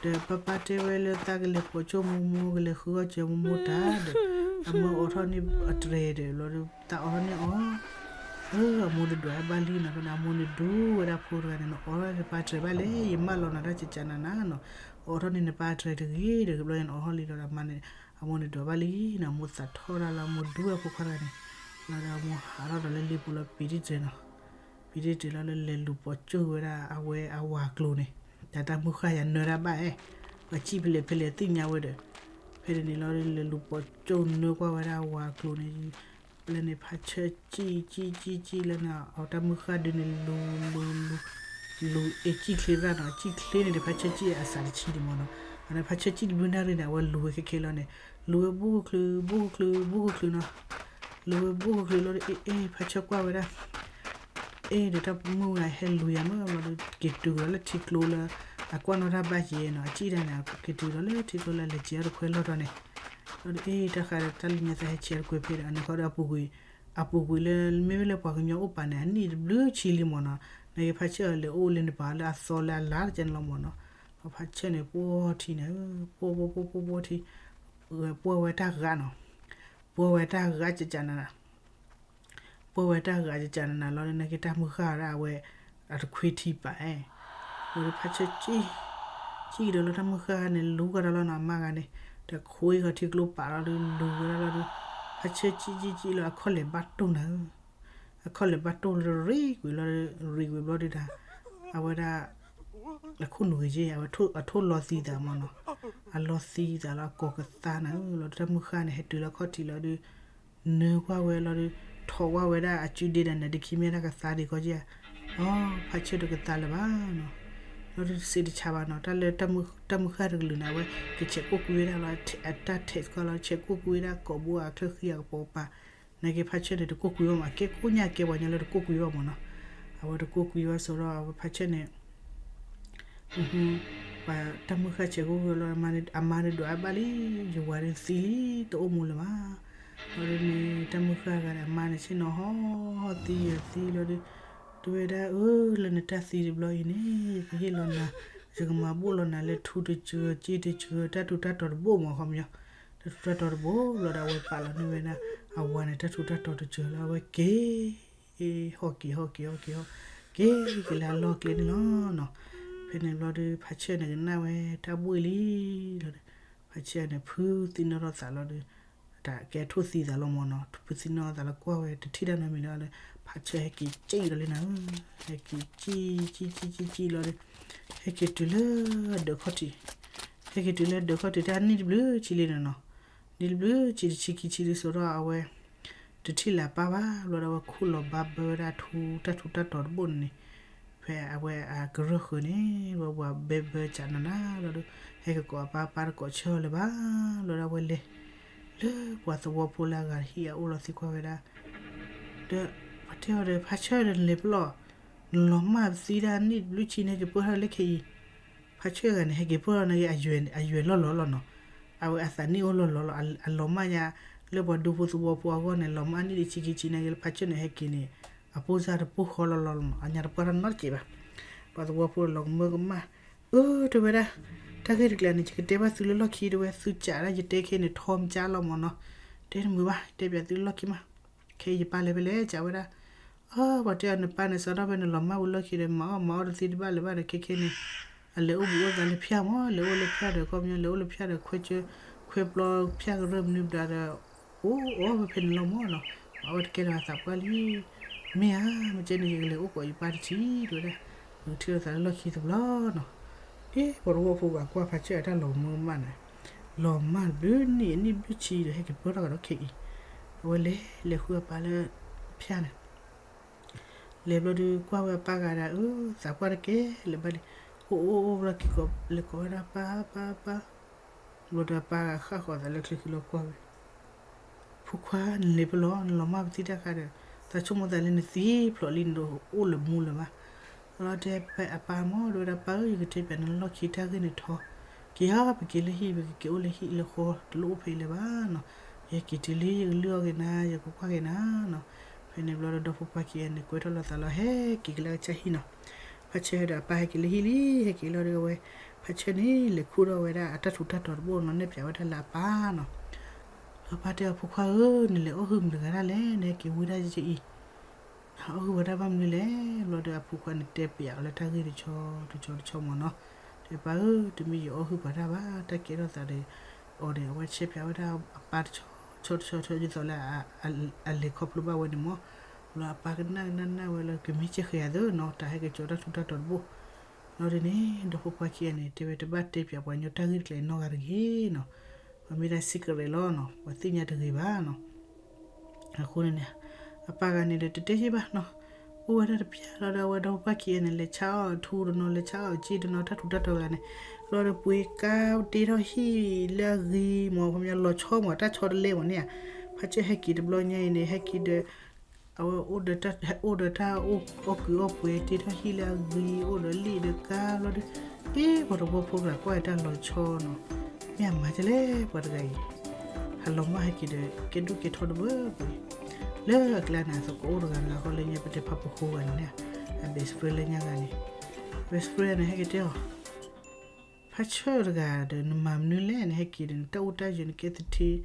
ဒီးပၢ်ပၢ်တဲဝဲလၢသးကလဲၤပိာ်ကၠိၣ်မိၢ်မိၢ် ကလဲၤဃုအီၣ်စၢၤမိၢ်မိၢ်တၢ်ဒီး အမၢအိးထီၣ်န့ၢ်အတြဲၤဒီးဘျီဒီး သးအိးထီၣ်န့ၢ်အီၤ အမိၢ်တဒွးဘၣ်လံနီၤ ဖဲန့ၣ် အမိၢ်န့ၣ်ဒူဝဲဒၣ်ဖိတဂၤန့ၣ် နအိးထီၣ်န့ၢ်ပၢ်တြဲၤဘၣ်လဲၣ် ယမၢလီၤနၤတၢ်ကကနၤနၤနီၤ အိးထီၣ်န့ၢ်နပၢ်တြဲၤတဂ့ၤဒီး ဘျီယနအိးထီၣ်လံဒီး အမိၢ်န့ၣ်ဒွးဘၣ်လံနီၤ အမိၢ်သးထီၣ်ဒၣ်လၢအမိၢ်ဒူဝဲဖိခွါတဂၤန့ၣ် လီၤဒီးအမိၢ်ဟးထီၣ်ဒီးလၢလ့ပူၤလီၤ ပံာ်တံၢ်တြဲၤနီၤ ပံာ်တံၢ်တြဲၤလီၤလၢလဲၤလူၤပိာ်ကၠိၣ်ဝဲဒၣ်အဝဲအဝၤကျိၤန့ၣ် တၢ်တၢ်မုၢ်ဃၢ်ယၤနၢတၢ်ဘၣ်အဲၣ် ပှၤကံၣ်ဖဲလဲၣ်ဖဲလဲၣ်သ့ၣ်ညါဝဲဒီး ဖဲန့ၣ်န့ၣ်လီၤဒီး လဲၤလူၤပိာ်ကၠိၣ်နၢကွၢ်ဝဲဒၣ်အဝၤကျိၤန့ၣ် လၢန့ၣ် ဖးဆၢကံၣ်ကံၣ်ကံၣ်ကံၣ်လၢန့ၣ် အတၢ်မုၢ်ဃၢ်ဒုန့ၣ်လူၤလူၤလူၤ လူၤအ့ၣ်ကံၣ်ချ့သရၣ်နီၤ ကံၣ်ချ့န့ၣ်ဒီး ဖးဆၢကံၣ်အသးတဆံဒံးမၢ်နီၤ အန့ၣ်ဖးဆၢကံၣ်တဘျုးနၣ်ရံၣ်န့ၣ် အဝဲလူၤဝဲခဲခဲလီၤန့ၣ် လူၤဝဲဘူးကချုး ဘူးကချုး ဘူးကချုးနီၤ လူၤဝဲဘူးကချုးလီၤဒီး အ့ၣ် အ့ၣ် ဖးဆၢကွၢ်ဝဲဒၣ် အ့ၣ်ဒီးတၢ်မုၢ်ဂၤဟဲလူၤယၤမၢ်လီၤဒီး က့ၤတုၤလီၤလၢထံကျိလၢ အကွၢ်နီၣ်တၢ်ဘၣ်က့ၤနီၤ အကံၣ်တၢ်န့ၣ် က့ၤတုၤလီၤလၢထံကျိလၢအလဲၤစဲၤအီၣ်တခွဲလီၢ်တီၤန့ၣ် လီၤဒီး အ့ၣ် တၢ်ဃးဒီးတၢ်လၢညါသးဟဲဆဲးတခွဲဖဲဒီး အန့ၣ်ဃီဒီးအပူၤကွံာ် အပူၤကွံာ်လၢမ့မ့ၢ်လၢပှၤကညီအိၣ်ပာ်န့ၣ် အနံၣ်တဘျုးဆံလံမၢ်နီၤ နက့ၤဖးဆၢအီၤလဲၤအိၣ်လၢနပာ်လၢအသီလၢအလါတကဲန့ၣ်လီၤမၢ်နီၤ ပှၤဖးဆၢန့ၣ် ပှီၢ်ထံန့ၣ် ပှီၢ်ပှီၢ်ပှီၢ်ပှီၢ်ပှီၢ်ထံ ပှီၢ်ဝဲတၢ်ဂၤနီၤ ပှီၢ်ဝဲတၢ်ဂၤကကနၤ ပှီၢ်ဝဲတၢ်ဂၤကကနၤလီၤဒီး နက့ၤတၢ်မုၢ်ဃၢ်ဝဲဒၣ်အဝဲ အတခွံထံပာ်အဲၣ် လီၤဒီးဖးဆၢကံၣ် ကံၣ်ဒီးလီၤတၢ်မုၢ်ဃၢ်န့ၣ် လူၤကဒီးလီၤနီၤ အမါဂၤန့ၣ် တခွံဂီၤထံကျိပာ်လီၤဒီး လူၤဝဲဒၣ်လီၤဒီး ဖးဆၢကံၣ်ကံၣ်ကံၣ်လီၤ အခီၣ်လဲၤဘၣ်တိၢ်နၤဧၢ အခီၣ်လဲၤဘၣ်တိၢ်လီၤဒီး ရံၣ်ကွံာ်လီၤ ရံၣ်ကွံာ်ဘျီဒီးတၢ် အဝဲဒၣ် အခိၣ်နူာ်ဂ့ၤက့ အဝဲအထိၣ်လီၤသံသးမၢ်နီၤ အလီၤသံသးလီၤ အကိးကသါနၤဧၢ လီၤဒီးတၢ်မုၢ်ဃၢ်န့ၣ် ဟဲတုၤလီၤခီၣ်ထံးလီၤဒီး နၢကွၢ်ဝဲလီၤဒီး ထိးကွၢ်ဝဲဒၣ်အစုဒ့ဒီးနၤ ဒ်ခံမ့ၢ်ဒၣ်ကသါဒံးကီက့ဧါ အီ ဖးဆၢတကသါလၢၤဘၣ်နီၤ လီၤဒီးတစံးတဆါဘၣ်နီၤ တၢ်လၢတၢ်မုၢ်ဃၢ်တကလုာ်န့ၣ် အဝဲကဆဲးကိးကွံာ်ဝဲဒၣ်လီၤ အတၢ်ထဲးစ့ၢ်ကီးလီၤ ဆဲးကိးကွံာ်ဝဲဒၣ်ကိာ်ဘိအချၢဃံအကပိာ်ကပၤ နက့ၤဖးဆၢန့ၣ် တကိးကွံာ်ဘၣ်မး ကဲကိးညါကဲပှၤကညီလၢတကိးကွံာ်ဘၣ်မၢ်နီၤ အဝဲတကိးကွံာ်ဘၣ်စိဒီး အဝဲဖးဆၢန့ၣ် ပှၤတၢ်မုၢ်ဃၢ်ဆဲးကိးကွံာ်လီၤ အမါန့ၣ်ဒွးအဘၣ်လံ ယဝၤဒုးသံလံ တအိၣ်မူလၢၤဘၣ် လီၤဒီးန့ၣ် တၢ်မုၢ်ဃၢ်ဂၤန့ၣ် အမါန့ၣ်ဆ့ၣ်နီၤဟီၣ်သံယသံလီၤဒီး တဲဝဲဒၣ်အၢ လၢနတၢ်သံတဘျီအံၤန့ၣ် ယကဟ့ၣ်လီၤနၤ, ယကမၤဘိၣ်လီၤနၤလၢထူတစှၤ စ့တစှၤ တၢ်ထူးတၢ်တီၤတဘိမး ခီပညီ, တၢ်ထူးတၢ်တီၤတဘိလီၤဒီး အဝဲပာ်လီၤန့ၢ်ဝဲဒၣ် အဝၤန့ၣ် တၢ်ထူးတၢ်တီၤတစှၤလီၤ အဝဲက့ၤ ဟီၣ်က့ၤဟီၣ်က့ၤဟီၣ်က့ၤဟီၣ်, က့ၤက့ၤလၢအလီၢ်ကျဲန့ၣ်လီၤနီၤ. ဖဲန့ၣ်ဘျီဒီး ဖါဆၢၣ်န့ၣ်ကနၣ်ဝဲတၢ်ဘှ့ၣ်လံလီၤဒီး ဖါဆၢၣ်န့ၣ် ဖုသံနီၣ်ထီၣ်သးလီၤဒီး တၢ်ကဲထိၣ်သံသးလီၤမၢ်နီၤ, ဖုသံနီၣ်ထီၣ်သးလီၤကွၢ်ဝဲ တထံၣ်တၢ်နီတမံၤလၢၤဒီး ဖါဆၢၣ်ဟဲက့ၤစံၣ်ဒီးလံနီၤ, ဟဲက့ၤစံၣ် စံၣ် စံၣ် စံၣ် စံၣ်လီၤဒီး ဟဲက့ၤတုၤလၢဒၢးခီၣ်ထံး, ဟဲက့ၤတုၤလၢဒၢးခီၣ်ထံး တၢ်နံၣ်တဘျုးဆံလံနီၤနီၤ, နံၣ်တဘျုးဆံတဆံခံဆံဒ်သိးဒီး အဝဲ တထံၣ်လၢအပၢ်ဘၣ်, ဘျီဒီးအဝဲခူၣ်လီၤဘါဘၢဝဲဒၣ်ထူ တၢ်ထူးတၢ်တီၤတဘိၣ်န့ၣ်န့ၣ်, ဖဲအဝဲအကရၢၢ်ဃၢၤန့ၣ် ဝဲပှၤဘဲဘၢကးနးနးလီၤဒီး ဟဲကကိးအပၢ် ပၢ်တကိးဆၢအီၤလၢၤဘၣ်, ဘျီဒီးအဝဲလဲၤ လၢပှၤသဝီဖိလၢအဂၤဟံၣ်အအိၣ်လီၤသံကွၢ်ဝဲဒၣ်, ဒီး ပှၤတဲအီၤဒီး ဖါဆၢၣ်ဒီး နလဲၤဖဲလဲၣ်, နလီၤမၢ်ပသံဒၣ်နံၣ်တဘျုးဆံန့ၣ် ကပၢၢ်ထီၣ်လၢခဲအံၤ, ဖါဆၢၣ်ဂၤန့ၣ် ဟဲက့ၤပၢၢ်ထီၣ်န့ၣ် အယွဲၢ်လီၢ်လီၢ်လီၤနီၤ, အဝဲအသးနံၣ်အိၣ်လီၢ်လီၢ်လီၤ, အလီၤမၢ်ညါ လၢပှၤဒူဖိသဝီဖိအဂီၢ်န့ၣ် လီၤမၢ်နံၣ်တဆံခံဆံန့ၣ်ဂ့ၤလၢ ဖါဆၢၣ်န့ၣ် ဟဲက့ၤန့ၣ် အပိၢ်စၢ်တပိၢ်ဃီလီၢ်လီၢ်လီၤနီၤ, အညါတပှၢ်ထီၣ်နီတက့ၢ်ဘၣ်, ပှၤသဝီဖိလီၤကမၢကမၣ်, အၢ တဲဝဲဒၣ်, တၢ်ဂ့ၢ်တကျါန့ၣ် ယကတဲဘၣ်သုလၢလီၢ်ခံတဲဝဲ, သုကးဒၣ်ယတဲခဲန့ၣ် ထီမကၢ်လီၤမၢ်နီၤ, တဲတမုာ်ဘၣ် တဲပၠးသုလၢလီၢ်ခံမး, ခဲအံၤယပၢ်လဲၤဖဲလဲၣ် ကးဝဲဒၣ်, အၢ ပှၤတဲအီၤနပၢ်န့ၣ် စးထီၣ်ဖဲန့ၣ် လီၤမၢ်ဝဲလီၢ်ခံဒီး မၤအီၣ်မၤအီတသ့တဘၣ်လၢၤဘၣ်ဒီး ခဲခဲန့ၣ် အလဲၤအိၣ်ဘှံးအိၣ်သါလၢဖၠၣ်မၢ်, လဲၤအိၣ်လၢဖၠၣ်ဒီး ခီပညီ လဲၤအိၣ်လၢဖၠၣ်ဒီး ခွဲးစၢ ခွဲးပျီဖၠၣ်ကရၢၢ်မနုၤဘျီဒီး အိၣ်အီၣ်ဝဲဖဲန့ၣ်လီၤမၢ်နီၤ, မၤအီၣ်တကဲလၢၤဘၣ်သးပှၢ်လံ, မ့ၢ်ဧါ, မ့ၢ်ကဲန့ၣ် ယကလဲၤအိၣ်ကိးယပၢ်တထံၣ် တဲဝဲဒၣ်, ယကထံၣ်လိာ်သးလၢလီၢ်ခံတဘျီနီၤ, အ့ ပှၤသဝီဖိဂၤကွၢ်ဖါဆၢၣ်အတၢ်လီၤမၢကမၣ်န့ၣ် လီၤမၢ်တဘျုးနံၣ်အနံၣ်ဘျုးဆံဒီး ဟဲက့ၤပၢၢ်ထီၣ်ကဒီးခဲအံၤ, အဝဲလဲၤ လဲၤဃုအပၢ်လၢ ဖၠၣ်န့ၣ်, လဲၤဘျီဒီးကွၢ်ဝဲအပၢ်ဂၤဒီး အၢ သးပှၢ်တကဲလၢၤဘၣ်လံ, အိၣ်အိၣ်အိၣ်ဘျီက့ၤ လဲၤကိးဝဲဒၣ်ပၢ် ပၢ် ပၢ်, ဘျီဒီးအပၢ်ဂၤဃၣ်ဃီၤသးလၢချၢခံလီၤကွၢ်ဝဲ ဖိခွါ နလဲၤဖဲလဲၣ် နလီၤမၢ်ပသံတၢ်ခါဒီး သးဆိကမိၣ်သးလၢနသံဖျိးလံ နတအိၣ်လၢမူလၢၤဘၣ်, လီၤတဲဖဲအပၢ်မၢ် တဲဝဲဒၣ် ပၢ်ဧၢ ယကတဲပၠးနလီၢ်ခံတၢ်ဂ့ၢ်န့ၣ်ထီ, က့ၤဧါ ပက့ၤလၢဟံၣ် ပကက့ၤအိၣ်လၢဟံၣ်လၢဃီ တလိၣ်အိၣ်ဖဲအံၤလၢၤဘၣ်နီၤ, ယဟဲက့ၤတုၤလံ ယကလုၢ်အီၣ်က့ၤနၤ ယကကွၢ်က့ၤနၤနီၤ, ဖဲန့ၣ်ဘျီဒီး ဒီဖိခွါခံဂၤန့ၣ် ကွဲထီၣ်လိာ်သးလီၤ ဟဲက့ၤကလၢကစၢ်ဟံၣ်နီၤ, ဖါဆၢၣ်ဒီးအပၢ်ဟဲက့ၤလၢဟံၣ်လံ ဟဲက့ၤလီၤဒီးအဝဲ ဖါဆၢၣ်န့ၣ် လဲၤခူၣ်ထီၣ်ဝဲဒၣ်အတၢ်ထူးတၢ်တီၤတဘိနီၤ နဲၣ်ပၠးဝဲဒၣ်လၢအပၢ်နီၤ အပၢ်တဲအီၤ ဖိခွါဧၢ နလဲၤအီၣ်ဟုၣ်မတၤတဂၤဒၣ်လဲၣ် နဟဲက့ၤဝံဒၣ်ယအံၤ, နဟးအီၣ်ဟုၣ်ဝဲဒၣ်ဘၣ်မနုၤလဲၣ်, ဘျီဒီးအဖိခွါန့ၣ်တဲပၠးအီၤလၢတၢ်ဂ့ၢ်တဆီတဆီတဆီမၢ်နီၤ, တဲပၢ်ဧၢ တမ့ၢ်ယအီၣ်ဟုၣ်ပှၤတၢ်ဘၣ် တၢ်ကဲထီၣ်သးဒီး အီၤဒီး အဝဲဆဲးပၠးဝဲဒၣ်အပၢ်တဆီတဆီတဆီ ဒ်သိးလၢ အလဲၤခီဖျိဘၣ်ဝဲန့ၣ်မၢ်, ဘျီအပၢ်ကနၣ်ကနၣ်နၢ်ဝဲလီၤ ကမ့ၢ်စ့ၢ်ကီးယၤသ့နီၤ တၢ်ဟဲက့ၤကၠီတၢ်ထူးတၢ်တီၤတဘိ လီၤဒ်န့ၣ် ဒီဖိခွါခံဂၤန့ၣ် တဲဝဲတဘၣ်တဲပၠးပှၤကညီတၢ်ဂ့ၢ်တကျဲၤနီတဂၤတဂ့ၤနီၤ, ပှၤမ့ၢ်ဒၣ် secret လီၤနီၤ ပှၤသ့ၣ်ညါတဂ့ၤဘၣ်နီၤ အဃိန့ၣ်န့ၣ် အပၢ်ဂၤန့ၣ်ဒီးတတဲယံာ်ဘၣ်နီၤ, အိၣ်ဝဲဒၣ်တပျၢ်လီၤဒီး အဝဲဒီဖိခွါခံဂၤန့ၣ် လဲၤဆါအီၣ်ထူတနီၤ လဲၤဆါအီၣ်စ့တနီၤ တၢ်ထူးတၢ်တီၤဂၤန့ၣ်, လီၤဒီးပှ့ၤကါတ့ထီၣ်ဟံၣ်လၢအဂ့ၤမၢ် ခီပညီလီၤဆီမၢ် တၢ်ဆီတလဲမၢ်န့ၣ်ဧါ, ဖါဆၢၣ်ဟဲက့ၤတဘျီညါအံၤန့ၣ် ဟဲက့ၤဒီး အဝဲအိၣ်ဒီးတၢ် အိၣ်ဒီးတၢ်အီၣ်ကုာ်အီၣ်ပှဲၤတ့ထီၣ်ဟံၣ်လၢအဂ့ၤ အိၣ်ဒီးလံာ်ဒီးကါလီၤဒီး, အ့ ပှၤသဝီဖိတဂၤကွၢ်တၢ်လီၤဆီနီၤ, မ့ၢ်အမၤဒ်လဲၣ်ပှၤတဂၤအံၤ, ဟးလီၤမၢ်ဟဲက့ၤဒီး ကဲဒိၣ်ကဲထီတဘၢပှဲၤ, လၢအကျါန့ၣ် သကိးအိၣ်တဂၤတဂၤဃီလၢညါ ပတဲဖါပဃိဂၤန့ၣ်န့ၣ်, အ best friend လၢညါဂၤန့ၣ်, best friend န့ၣ် ဟဲက့ၤတဲအီၤ ဖါဆၢၣ်တဂၤဒီး နမၤမနုၤလဲၣ် နဟဲက့ၤဒီး နတၢ်အိၣ်တၢ်ယၢၤ နကဲသထ့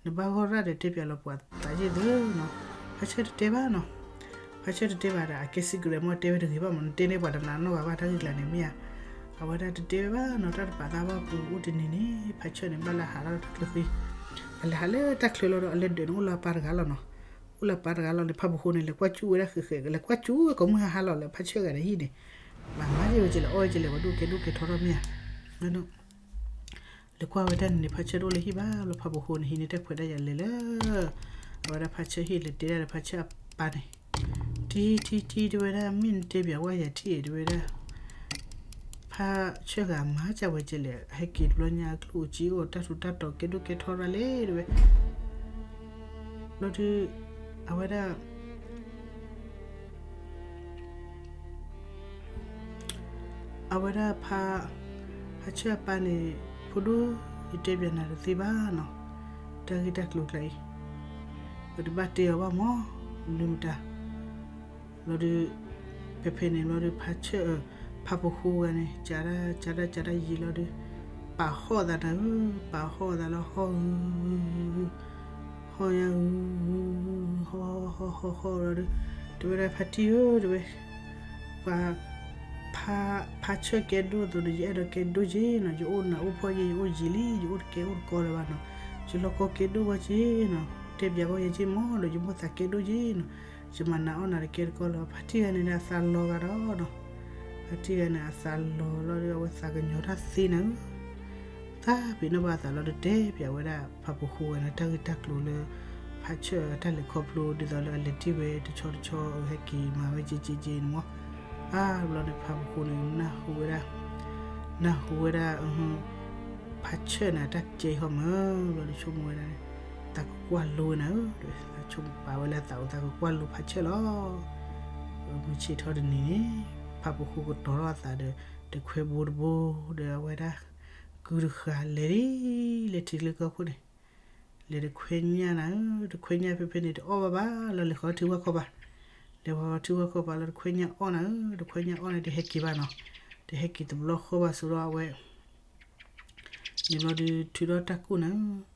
နဘၣ်ဂီၢ်ရၣ်ဒီး တဲပၠးလီၤပှၤသးယ့ၢ်သ့နီၤ, ဖါဆၢၣ်တတဲဘၣ်နီၤ, ဖါဆၢၣ်တတဲဘၣ်ဒီး အကဲ secret မၢ် တဲဝဲတဂ့ၤဘၣ်မၢ် နတဲန့ၢ်ပှၤတနၤနီၢ်ဂၤဘၣ် တၢ်ဂ့ၢ်ကျါန့ၣ်မ့ၢ်ဧါ, အဝဲဒၣ်တတဲဝဲဘၣ်နီၤ တၢ်တပာ်သးဘၣ်ပူၤအိၣ်တနံၤန့ၣ် ဖါဆၢၣ်န့ၣ် ဘၣ်လၢဟးထီၣ်တၢ်ချၢဃံ, အလဲၤဟးလၢတၢ်ချၢလီၤဒီး အလဲၤဒၢးန့ၣ်အိၣ်လၢအပၢ်တဂၤလီၤနီၤ, အိၣ်လၢအပၢ်တဂၤလီၤန့ၣ် ဖါပဃိန့ၣ် လဲၤကွၢ်ကၠူၣ်ဝဲဒၣ်ဃဲးဃဲး လဲၤကွၢ်ကၠူၣ်ဝဲကိးမုၢ်ဟါဟါလီၤလၢဖါဆၢၣ်ဂၤဒီးဟံၣ်န့ၣ် ဘၣ်မၤယဲၢ်ဝဲကလဲၤအီၣ်ဝဲကလဲၤ ပှၤဒိၣ်ကဲဒိၣ်ကဲထီထီၣ်မ့ၢ်ဧါ, လဲၤကွၢ်ဝဲဒၣ်န့ၣ်န့ၣ် ဖါဆၢၣ်တအိၣ်လၢဟံၣ်ဘၣ် ဘျီဖါပဃိန့ၣ် ဟံးန့ၢ်တၢ်ခွဲးတၢ်ယာ်လဲၤလၢ အဝဲဒၣ်ဖါဆၢၣ်ဟံၣ် လဲၤတဲဒၣ်ဒီးဖါဆၢၣ်အပၢ်န့ၣ်, တံတံတံ တဲဝဲဒၣ် မ့ၢ်နတဲပၠးဝဲယၤထံၣ် တဲဝဲဒၣ် ဖါဆၢၣ်ဂၤမၤကၢ်ဝဲကလဲၣ် ဟဲက့ၤတဘျီညါ အကျိၣ်အစ့အိၣ် တၢ်ထူးတၢ်တီၤကဲဒိၣ်ကဲထီရၣ်လဲၣ် တဲဝဲ ဘျီဒုး အဝဲဒၣ် အဝဲဒၣ်ဖါ ဖါဆၢၣ်အပၢ်န့ၣ် ဖိဒိၣ် ယတဲပၠးနၤတသ့ဘၣ်နီၤ, တၢ်ဂ့ၢ်တၢ်ကျိၤကျါအံၤ ပတဘၣ်တဲအီၤဘၣ်မၢ် မနုၤမတၤ ဘျီဒုး ဖဲဖဲန့ၣ်ဘျီဒီး ဖါဆၢၣ်, ဖါပဃိဂၤန့ၣ် ကးဒၣ်ကးဒၣ်ကးဒၣ်ယံာ်လီၤဒီး ပာ်ဟီၣ်သးနၤဧၢ, ပာ်ဟီၣ်သးလၢဟီၣ်ဧၢ, ဟီၣ်ယါဧၢ, ဟီၣ်ဟီၣ်ဟီၣ်ဟီၣ်လီၤဒီး တဲဝဲဒၣ်ဖါတံၢ်ဧၢ တဲဝဲ ပှၤ ဖါဆၢၣ်ကဲဒိၣ်အသိးဒီး ယအဲၣ်ဒိးကဲဒိၣ်က့နီၤ, ယအိၣ်နၤအိၣ်ဖှီၣ်ယဲ ယအိၣ်ယံာ်လံ, ယအိၣ်တကဲအိၣ်တကီလၢၤဘၣ်နီၤ, ယလီၢ်ကီကဲဒိၣ်ဝဲက့နီၤ, တဲပၠးကီယဲက့မ့ၢ်ဒီး ယမိၢ်သးကဲဒိၣ်က့နီၤ, ယမၤနၤအီၣ်နၤတကဲတကီလၢၤဘၣ်. ဖါတံၢ်ဂၤန့ၣ်ဒီးအသးလီၤဂၤဒီးနီၤ, ဖါတံၢ်ဂၤန့ၣ် အသးလီၤလီၤဒီး အဝဲသးကညီၤတၢ်သ့နၤဧၢ သးပ့ၤနီၣ်ဘၣ်အသးလီၤဒီး တဲပၠးဝဲဒၣ်ဖါပဃိဂၤန့ၣ် တၢ်ဂ့ၢ်တၢ်ကျိၤလၢ ဖါဆၢၣ်အတၢ်လဲၤခီဖျိ ဒ်သိးလၢအလဲၤတ့ၢ်ဝဲတဆီတဆီ ဟဲက့ၤမၤဝဲက့က့က့န့ၣ်မ့ၢ်, အါဘျီန့ၣ် ဖါပဃိန့ၣ် နၢ်ဟူဝဲဒၣ်, နၢ်ဟူဝဲဒၣ် ဖါဆၢၣ်န့ၣ် တၢ်ကဲအံၤဟီမၢ် ဘျီဒီးဆိကမိၣ်ဝဲဒၣ်န့ၣ်, သးကကွၢ်လိဝဲနၤဧၢ, ဆိကမိၣ်ပာ်ဝဲလၢသးအိၣ် သးကကွၢ်လိဖါဆၢၣ်လီၤ. မုၢ်ဆ့ၣ်ထီၣ်တနံၤန့ၣ် ဖါပဃိကတီၤထီၣ်အသးဒီး တခွဲဘိတဘိ ဒီးအဝဲဒၣ် ကုတဃာ်လဲၤလံ, လဲၤထံချၢကီၢ်ခိၣ်န့ၣ် လဲၤတခွဲညၣ်နၤဧၢ, တခွဲညၣ်ဖဲဖဲန့ၣ် တအီၣ်ဘၣ်ဘၣ်လီၤ, လဲၤဃီထံဝၣ်ခီၣ်ဘၣ်, လဲၤဃီထံဝၣ်ခီၣ်ဘၣ်လီၤ, တခွဲညၣ်အီၣ်နၤဧၢ, တခွဲညၣ်အီၣ်န့ၣ် တဟဲက့ၤဘၣ်နီၤ, တဟဲက့ၤတဘျီဃီဘၣ်ဆိဒီးအဝဲ န့ၣ်ဘျီဒီး ထုးထီၣ်တၢ်ကူၣ်နၤဧၢ,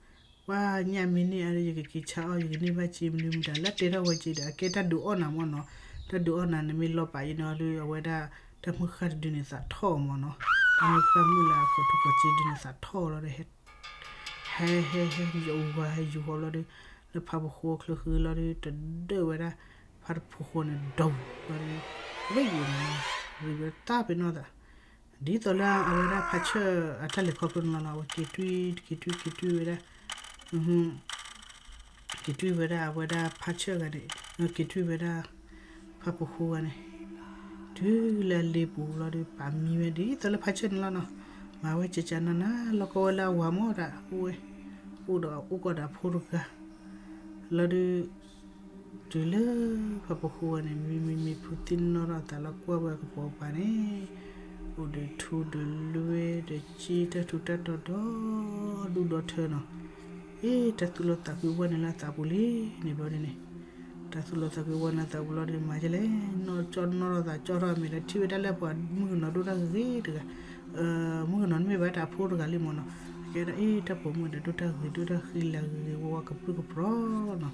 ပှၤညၣ်မ့ၢ်န့ၢ်အါဒီး ယကက့ၤဆါအီၣ် ယကန့ၢ်ဘၣ်စ့မနုၤမတၤ လၢတဲထီၣ်ဝဲက့ဒီး အကဲတၢ်ဒုးအီၣ်နၤမ့ၢ်နီၤ, တၢ်ဒုးအီၣ်နၤန့ၣ် မ့ၢ်လီၤပာ်ယံၤန့ၣ်ဒီး အဝဲဒၣ် တၢ်မုၢ်ဃၢ်တဒုန့ၣ်သးထီၣ်မ့ၢ်နီၤ, တၢ်မုၢ်ဃၢ်မုၢ်လၢအခိးထူၣ်ခိးစ့ဒုန့ၣ်သးထီၣ်လီၤဒီး ဟဲ ဟဲ ဟဲ ဟဲယူၤဝါ ဟဲယူၤဃီဘျီဒီး လၢဖါပဃိအချၢဃံလီၤဒီး တဒၢဝဲဒၣ် ဖါပဃိန့ၣ် ဒိးလီၤဒီး ဝဲၢ်ယံၤန့ၣ် ရံးဝဲတၢ်ပ့ၤနီၣ်သး ဒ်သိးလၢအဝဲဒၣ်ဖါဆၢၣ်အတၢ်လဲၤခီဖျိန့ၣ်လီၤနီၤ, အဝဲက့ၤတွံၢ် က့ၤတွံၢ် က့ၤတွံၢ်ဝဲဒၣ် က့ၤတွံၢ်ဝဲဒၣ်အဝဲဒၣ်ဖါဆၢၣ်ဂၤန့ၣ်, က့ၤတွံၢ်ဝဲဒၣ် ဖါပဃိဂၤန့ၣ်, တုၤလၢအလ့ပူၤလီၤဒီး ပာ်မံဝဲဒ်သိးလၢဖါဆၢၣ်န့ၣ်လီၤနီၤ, မၤဝဲကကနနၤ လီၢ်ကီဝဲလၢအဝၤမ့ၢ်ဒၣ် အိၣ်ဝဲ အိၣ်ဒီးအိၣ်ကီးဒီးအဖိတဂၤ လီၤဒီး တုၤလၢ ဖါပဃိဂၤန့ၣ် မံမံမံဖုသ့ၣ်နီၣ်ထီၣ်အသးလီၤ ကွၢ်ဝဲအကပိာ်ကပၤန့ၣ် အိၣ်ဒီးထူဒီးလွဲဒီးစ့တၢ်ထူးတၢ်တီၤဒီဒူၣ်ဒီထၢနီၤ, အ့ တၢ်သူၣ်လီၤသးကွံဝဲန့ၣ်လၢအသးပူၤလံန့ၣ်ဘျီဒ်န့ၣ်, တၢ်သူၣ်လီၤသးကွံဝဲန့ၣ်လၢအသးပူၤလီၤဒီး မၤဒ်လဲၣ်, နီၢ်ကၠီနီၢ်ထီၣ်သးကၠီထီၣ်အမဲာ်ဒီး ထံၣ်ဝဲဒၣ်လၢပှၤမုၣ်ကနီၤဒိၣ်တၢ်ဂ့ၤဂ့ၤတဂၤ မုၣ်ကနီၤန့ၣ်မ့ၢ်ဘၣ်တၢ်ဖိတဂၤလံမ့ၢ်နီၤ, ကဲဒၣ်အ့ တၢ်ပိာ်မုၣ်ဒီးဒိၣ်တၢ်ဂ့ၤ ဒိၣ်တၢ်ဃံလၤဂ့ၤဂ့ၤဝါဝါကပြုၢ်ကပြီၤနီၤ,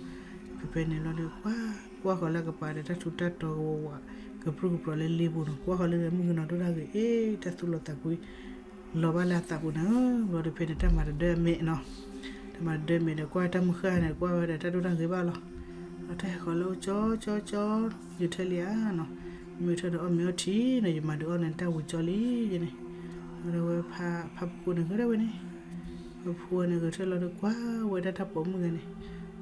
ဖဲဖဲန့ၣ်လီၤဒီး ကွၢ်ကွၢ်ဃီၤလၢကပၤဒီး တၢ်ထူးတၢ်တီၤကဝီၤဝး ကပြုၢ်ကပြီၤလၢလ့ပူၤနီၤ, ကွၢ်ဃီၤလၢမုၣ်ကနီၤဒိၣ်တၢ်ဂ့ၤ အ့ တၢ်သူၣ်လီၤသးကွံ လီၤဘၣ်လၢအသးပူၤနၤဧၢ, ဘျီဒီးဖဲန့ၣ် တၢ်မၤတဒၢအမဲာ်နီၤ, တၢ်မၤတဒၢအမဲာ်ဒီး ကွၢ်တၢ်မုၢ်ဃၢ်န့ၣ် ကွၢ်ဝဲဒီးတၢ်ဒိၣ်တၢ်ဂ့ၤဘၣ်လီၤ, အတၢ်ဟဲဃီၤလၢအိၣ်ကၠီကၠီကၠီ ဂဲၤထၢၣ်လံဧါနီၤ, မ့ၢ်ထၢၣ်ဒီးအီၣ်မ့ၤအီထံနီၤ, ယမၤဒုးအီၣ်န့ၣ် တၢ်ဝံၤကၠီလံယဲန့ၣ်, ဒီးဝဲ ဖါပဃိန့ၣ်ဂဲၤထၢၣ်ဝဲန့ၣ်, ဖါပဃိန့ၣ်ဂဲၤထၢၣ်လီၤဒီး ကွၢ်ဝဲဒၣ်တၢ်ပိာ်မုၣ်ဂၤန့ၣ်,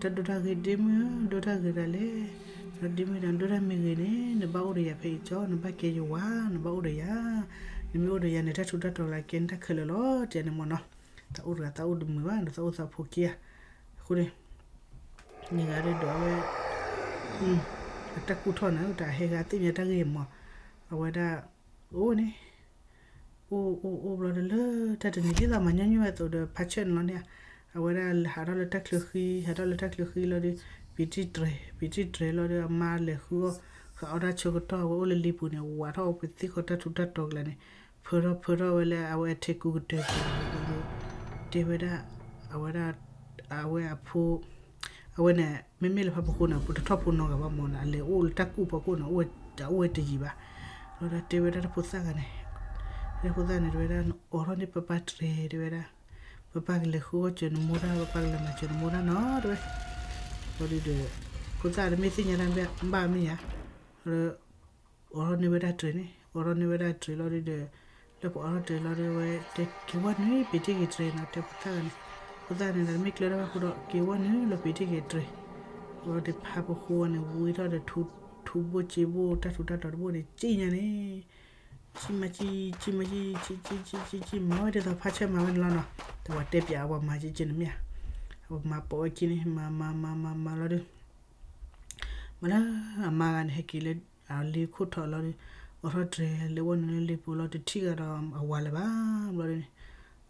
တၢ်ဒိၣ်တၢ်ဂ့ၤဒ့မုၣ်ဧၢ ဒိၣ်တၢ်ဂ့ၤဒၣ်လဲၣ်, ဒီးဒ့မုၣ်ဒီး ဒိၣ်တၢ်မ့ၢ်ဂ့ၤန့ၣ် နဘၣ်အိၣ်ဒီးယၤဖဲအံၤကၠီ, နဘၣ်ကဲယဝၤ, နဘၣ်အိၣ်ဒီးယၤ, နမ့ၢ်အိၣ်ဒီးယၤန့ၣ် တၢ်ထူးတၢ်တီၤလၢကဲန့ၣ်တၢ်ခဲလၢာ်လီၤ တဲန့ၣ်မ့ၢ်နီၤ, သးအိၣ်တဂၤသးအိၣ်တမုာ်ဘၣ်ဒီး သးအိၣ်သးဖိခံဂၤ, အဃိန့ၣ် န့ၣ်ဂၤဒီးဒိးဝဲ အတၢ်ကူၣ်ထီၣ်နၤ တၢ်ဟဲဂၤသ့ၣ်ညါတၢ်ဂ့ၢ်မး, အဝဲဒၣ် အိၣ်န့ၣ် အိၣ်အိၣ်အိၣ်ဘျီဒီးလၢတၢ်တနံၤ ဒ်သိးမၤညီနုၢ်ဝဲအသိးဒီး ဖါဆၢၣ်န့ၣ်လီၤန့ၣ်, အဝဲဒၣ်ဟးထီၣ်လၢတၢ်ချၢဃံ ဟးထီၣ်လၢတၢ်ချၢဃံလီၤဒီး ပံၤတံၢ်တြဲၤ ပံၤတံၢ်တြဲၤလီၤဒီး အမါလဲၤဃုအီၣ် ဃုအီၣ်တၢ်ဆၢကတီၢ် အဝဲအိၣ်လၢလ့ပူၤန့ၣ် ဝးထီၣ်အီၣ်ပသ့ၣ်ဃီတၢ်ထူးတၢ်တီၤကလၢာ်န့ၣ် ဖၢထီၣ်ဖၢထီၣ်ဝဲလၢအဝဲအထံကူကတၢၢ်ပူၤဒီး တဲဝဲဒၣ် အဝဲဒၣ် အဝဲအဖိ အဝဲန့ၣ် မ့မ့ၢ်လၢဖါပဃိန့ၣ် ပတထီၣ်ဖိနီတဂၤဘၣ်မးနီၤ, အလဲၤအိၣ်လၢတၢ်ကူၣ်ဖီခိၣ်န့ၣ် အအိၣ်ဝဲတယံာ်ဘၣ်, လီၤဒီးတဲဝဲဒၣ်တၢ်ဖိသၣ်ဂၤန့ၣ်, တၢ်ဖိသၣ်န့ၣ် တဲဝဲဒၣ် နအိးထီၣ်န့ၢ်ပၢ်ပၢ်တြဲၤ တဲဝဲဒၣ်, ပၢ်ပၢ်ကလဲၤဃုအီၣ်စၢၤနမိၢ်တၢ် ပၢ်ပၢ်ကလဲၤမၤစၢၤနမိၢ်တၢ်နီၤ တဲဝဲ, လီၤဒီး ဖိသၣ်တမ့ၢ်သ့ၣ်ညါတၢ်ဘၣ်မ့ၢ်ဧါ, လီၤဒီး အိးထီၣ်န့ၢ်ဝဲဒၣ်တြဲၤန့ၣ် အိးထီၣ်န့ၢ်ဝဲဒၣ်တြဲၤလီၤဒီး လၢပအိးထီၣ်တြဲၤလီၤဒီး အဝဲတဲ က့ၤဝီနုၤ ပံၤတ့ၢ်က့ၤတြဲၤနီၤ တဲဖိသၣ်န့ၣ်, ဖိသၣ်န့ၣ်ဒီး တမ့ၢ်ကျၢၤတၢ်ဘၣ်ဃိဒီး က့ၤဝီနုၤလီၤ ပံၤတ့ၢ်က့ၤတြဲၤ, လီၤဒီးဖါပဃိန့ၣ် ဝံထီၣ်ဒီး ထူဘိစ့ဘိ တၢ်ထူးတၢ်တီၤတဘိန့ၣ် စံၣ်ညါန့ၣ် စံၣ်မၤစံၣ် စံၣ်မၤစံၣ် စံၣ်စံၣ်စံၣ်စံၣ် မၤဝဲဒ်သိးဖါဆၢၣ်မၤဝဲန့ၣ်လီၤနီၤ, တဝဲတဲပၠးအဝဲမၤက့က့န့ၣ်မ့ၢ်ဧါ, အဝဲမၤပိာ်ဝဲက့န့ၣ် မၤမၤမၤမၤမၤလီၤဒီး မၤလၢအမါဂၤန့ၣ် ဟဲက့ၤလၢအလ့ခိၣ်ထီၣ်လီၤဒီး အိးထီၣ်တြဲၤလၢဝဲန့ၣ်လၢလ့ပူၤလီၤ တထံၣ်ဂၤဒီးအဝၤလၢၤဘၣ်ဘျီဒီးန့ၣ်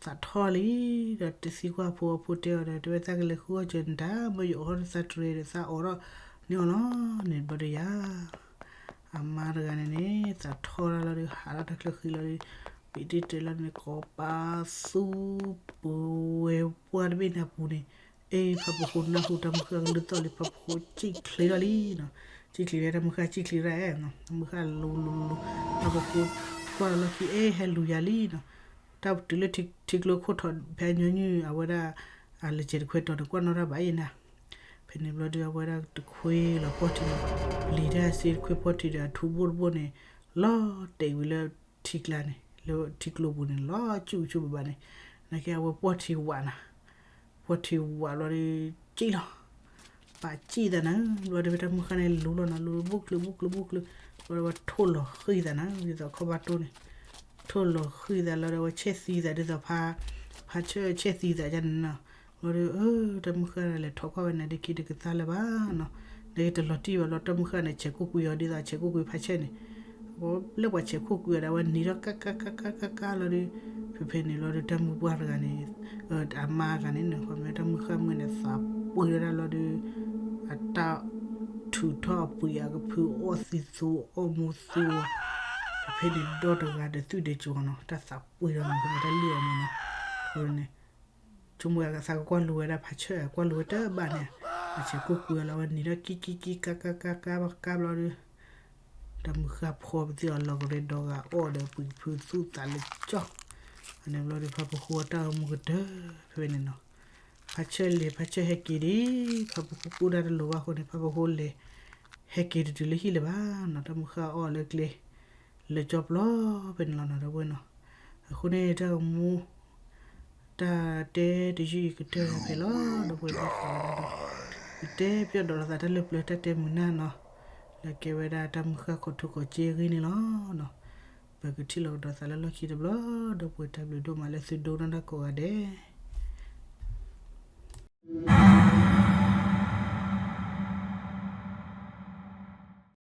သးထီၣ်လံ ဒီးတသံကွၢ်ဖိအဖိတဲအီၤဒီး တဲဝဲသးကလဲၤဃုအီၣ်စၢၤနတၢ် မ့ၢ်ယအိးထီၣ်သးတြဲၤဒီးသးအိးထီၣ်န့ၢ်အီၤလီၤန့ၣ်ဘျီဒီးယၤ အမါတဂၤန့ၣ်န့ၣ် သးထီၣ်တၢ်လီၤဒီး ဟးထီၣ်တၢ်ချၢဃံလီၤဒီး ပံတ့ၢ်တဲလီၤန့ၣ် ကိးပသူပဝဲပှၢ်တဘ့ၣ်န့ၣ်အပူၤန့ၣ်, အ့ ဖးပဃိနၢ်ဟူတၢ်မုၢ်ဃၢ်ကလုၢ်သီၣ်လံ ဖးပဃိစံၣ်ချ့ထီၣ်လံနီၤ, စံၣ်ချ့လံ တၢ်မုၢ်ဃၢ်စံၣ်ချ့ထီၣ်နီၤ, တၢ်မုၢ်ဃၢ်လူၤလူၤလူၤလူၤ, ဖးပဃိကွၢ်လီၤလီၢ်ခံ အ့ ဟဲလူၤယၤလံနီၤ, တၢ်တုၤလၢထံကျိခိၣ်ထီၣ်ဖဲညီနုၢ် အဝဲဒၣ် အလဲၤစဲးတခွဲတီၤန့ၣ် ကွၢ်နီၣ်တၢ်ဘၣ်အံၤနၤ ဖဲန့ၣ်ဘျီဒီး အဝဲဒၣ်တခွဲလီၤပီၢ်ထံန့ၣ်, ပျံၤတၢ်စ့တခွဲပီၢ်ထံဒီး အထူဘိၣ်တဘိၣ်န့ၣ် လီၤတဲာ်ဝံၤလၢထံကျါန့ၣ်, လၢထံကျိပူၤန့ၣ် လီၤကူကူဘၣ်ဘၣ်န့ၣ်, နာ်က့အဝဲပီၢ်ထံဝးနၤ, ပီၢ်ထံဝးဘျီဒီး စံၣ်လီၤ ပာ်စံၣ်သးနၤ, ဘျီဒီးဖဲတၢ်မုၢ်ဃၢ်န့ၣ်လူၤလီၤနၤ လူၤဘိၣ်ချုးဘိၣ်ချုးဘိၣ်ချုး, ဘျီဒီးဝဲထိၣ်လီၤဃံၤသးနၤ ဒ်သိးခီၣ်ဘၣ်တိၢ်န့ၣ်, ထိၣ်လီၤဃံၤသးလီၤဒီး အဝဲဆဲးသံသးဒ်သိး ဖါဆၢဆဲးသံသးဒ်န့ၣ်နီၤ, ဘျီဒီး တၢ်မုၢ်ဃၢ်လဲၤထီၣ်ကွၢ်ဝဲန့ၣ် ဒ်ခံတကသါလၢၤဘၣ်နီၤ, နာ်က့တလီၤတံၢ်ဘၣ်ဘျီ တၢ်မုၢ်ဃၢ်န့ၣ် ဆဲးခိၣ်ကွံာ်အီၤဒ်သိး ဆဲးခိၣ်ကွံာ်ဖါဆၢန့ၣ် လၢပှၤဆဲးခိၣ်ကွံာ်အီၤဒီး အဝဲနံၤထီၣ်ကါကါကါကါကါကါလီၤဒီး, ဖဲဖဲန့ၣ်လီၤဒီး တၢ်မုၢ်ပှၢ်တဂၤန့ၣ်, အမါတဂၤန့ၣ် ခီမ့ၢ်တၢ်မုၢ်ဃၢ်မုၢ်န့ၣ် သးပှ့ၤဝဲဒၣ်လီၤဒီး, အတၢ်ထုးထီၣ်အပှ့ၤအကဖု အီၣ်သံသူအီၣ်မူသူအီၤ, ဖဲဖဲန့ၣ်ဒီတဂၤဒီးသွံၣ်ဒဲးကၠီနီၤ တၢ်သးပှ့ၤဒီးနီၤ ဖဲဖဲတၢ်လံၣ်အီၤမ့ၢ်နီၤ, အဃိန့ၣ် ဆိကမိၣ်အသးကကွၢ်လိဝဲဒၣ်ဖါဆၢ ကွၢ်လိဝဲတဘၣ်န့ၣ်, အဆဲးခိၣ်ကွံာ်အီၤလီၤ အဝဲနံၤထီၣ်ကံကံကံကါကါကါကါကါဘျီဒီး တၢ်မုၢ်ဃၢ်ဖီပသံအီၤလီၤကရၢဒီဂၤအီၣ်ဒီးပှ့ၤဖုသူၣ်သးလၢကၠီ, အန့ၣ်ဘျီဒီး ဖါပဃိအတၢ်အိၣ်မူကတၢၢ် ဖဲဖဲန့ၣ်နီၤ, ဖါဆၢလဲၤ ဖါဆၢဟဲက့ၤဒံး, ဖါပဃိကူၣ်တၢ်တလိၤဘၣ်အဃိန့ၣ် ဖါပဃိလဲၤ ဟဲက့ၤတတုၤလၢဟံၣ်လၢၤဘၣ်နီၤ, တၢ်မုၢ်ဃၢ်အီၣ်လၢကျဲ လၢကၠီပျီ ဖဲန့ၣ်လီၤနီၤ ဒီပုၢ်ဝဲၢ်နီၤ, အဃိန့ၣ် တၢ်အိၣ်မူ တၢ်တဲတယုၢ်အံၤကတၢၢ်ဖဲလီၤ ဒီပုၢ်ဝဲၢ်သ့ၣ်ဃီဝဲဒၣ်ဒီး, ပတဲပယီၢ်ဒီးလိာ်သးတၢ်လၢပျၢၤတၢ်တဲမုာ်နၢ်နီၤ, လၢကဲဝဲဒၣ်တၢ်မုၢ်ဃၢ်ခိးထူးခိးစ့အဂ့ၢ်န့ၣ်လီၤနီၤ, ပကထံၣ်လိာ်ကဒီးသးလၢလီၢ်ခံတဘျီ, ဒီပုၢ်ဝဲၢ်တၢ်ဘျုးဒိၣ်မးလၢသုဒိကနၣ်တၢ်ကိးဂၤဒဲး